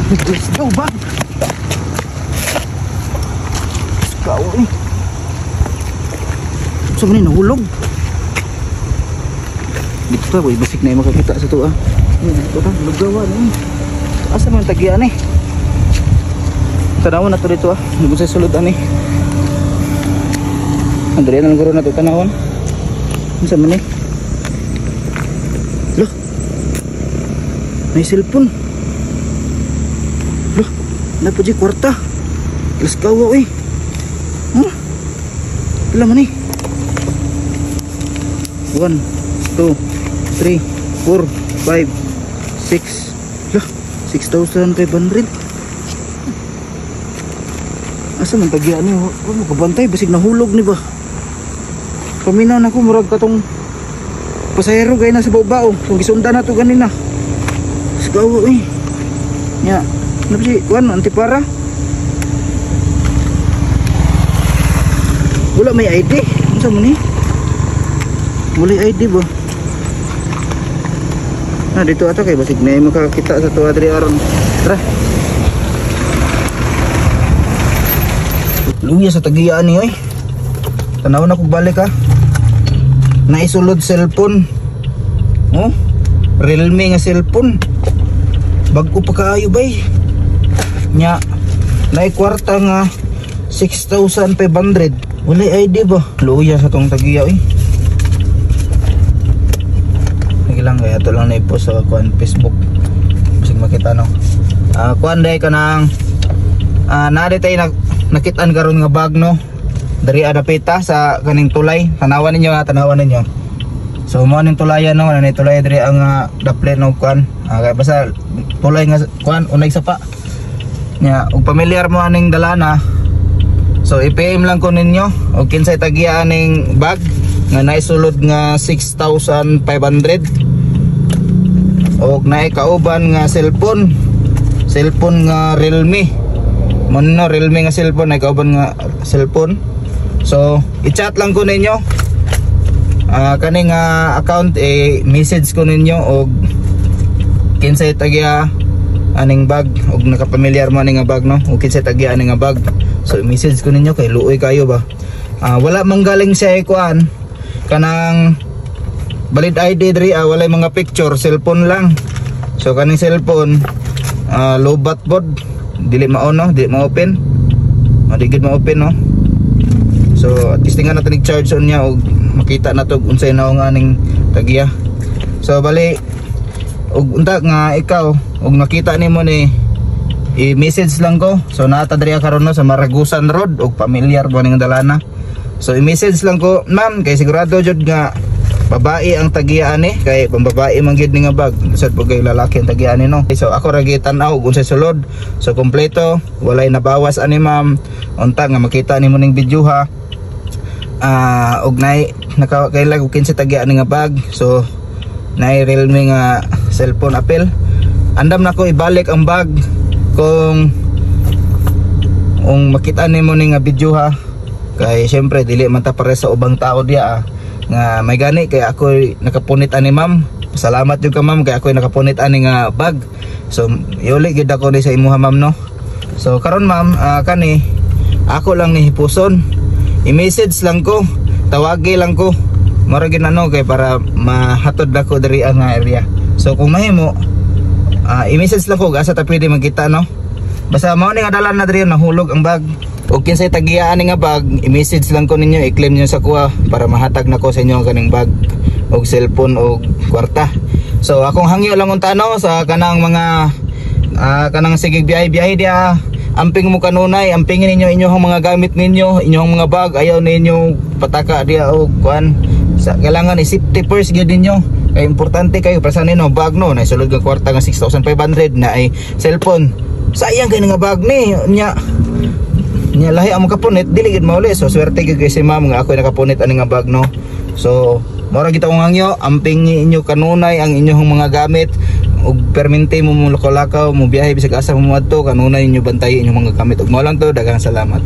Let's go, bag. Let's go eh. Sa man ni nahulog. Dito ta, boy, basik na yung makakita sa to ah. Dito ta, lugawan eh. Asa man tagian eh? Tanawon na to dito ah. Nagod sa sulod ani. Andrea na lang guro na to tanawon. Unsa man eh? Loh. May cellphone. Loh, na po di kwarta. Let's go eh. Huh? Pila man eh? 1 2 3 4 5 6. Lah, 6,500. Asa man tagian ni? Oh, makabantay basig nahulog ni ba? Paminaw na ko murag katong pasahero gay na sa bao-bao. Kung gisundan na to ganina. Sigaw eh. Nya, ano si kuan antipara? Wala may ID. Unsa man ni? Wala ID ba? Ah, dito ata kay basig na makakita sa tuwa diri aron. Tara. Luya sa tagiyaan ni oy. Tanaw na kog balik ha. Naisulod cellphone. Oh, Realme nga cellphone. Bag-o pa kaayo bay. Nya, naay kwarta nga 6,500. Wala ID ba? Luya sa tong tagiya oy. Lang kaya ito lang na-post sa kuan Facebook. Basig makita no. Kuan day kanang naa day tay nakitaan karon nga bag no. Diri adapita sa kaning tulay. Tanawan ninyo ha, tanawan ninyo. So mo ning tulayan no, nanay tulay diri ang daple no kuan. Kaya basta tulay nga kuan unay sapa. Nya og pamilyar mo aning dalana. So i-PM lang ko ninyo og kinsay tagiya aning bag nga naisulod nga 6,500 og naay kauban nga cellphone, cellphone nga Realme. Mo no Realme nga cellphone, naay kauban nga cellphone. So i-chat lang ko ninyo. Kani nga account eh message ko ninyo og kinsay tagya aning bag og nakapamilyar mo aning nga bag no, og kinsay tagya aning nga bag. So i-message ko ninyo kay luoy kayo ba. Wala man galing siya kuan kanang valid ID diri, walay mga picture, cellphone lang. So kaning cellphone low bat bod, dili mao no, dili ma-open. Di gid ma-open no. So at least tingan nato nag-charge on niya og makita na to unsay naong aning tagya. So bali og unta nga ikaw og nakita nimo ni i-message lang ko. So naa ta diri karon no sa Maragusan Road og pamilyar ba ning dalana. So i-message lang ko ma'am kay sigurado jud nga babae ang tagiya ani kay pambabae man gyud ni nga bag. Sad po kay lalaki ang tagiya ani no. So ako ra gitan-aw og unsay sulod. So kompleto, walay nabawas ani ma'am. Unta nga makita nimo ning video ha. Og nay nakakailag og kinsa tagiya ani nga bag. So nay Realme nga cellphone apel. Andam nako ibalik ang bag kung makita nimo ning nga video ha. Kay syempre dili man ta pare sa ubang tao diya nga may gani kay ako nakapunit ani ma'am. Salamat jud ka ma'am kay ako nakapunit ani nga bag. So iuli gid ako ni sa imuha ma'am no. So karon ma'am, kani ako lang ni hipuson. I-message lang ko, tawagi lang ko. Mura gid ano kay para mahatod ako diri ang area. So kung mahimo i-message lang ko asa ta pwede magkita no. Basta mao ni nga dalan na diri nahulog ang bag. Og kinsay tagiyaan nga bag, i-message lang ko ninyo, i-claim niyo sa kuha para mahatag nako sa inyo ang kaning bag og cellphone og kwarta. So akong hangyo lang unta no sa kanang mga kanang sige biyahe-biyahe dia, amping mo kanunay, ampingin ninyo inyong mga gamit ninyo, inyong mga bag, ayaw ninyo pataka dia og kuan. Sa kailangan i-safety first gyud ninyo. Kay importante kayo para sa nino bag no, naisulod nga kwarta nga 6,500 na ay cellphone. Sayang kay nga bag ni nya. Nya lahi ang makapunit dili gid mauli. So swerte gyud kay si ma'am nga ako nakapunit ani nga bag no. So mora gid akong hangyo, amping inyo kanunay ang inyong mga gamit ug permente mo mulakaw mo biyahe bisag asa mo moadto, kanunay inyo bantay inyong mga gamit. Ug mao lang to, daghang salamat.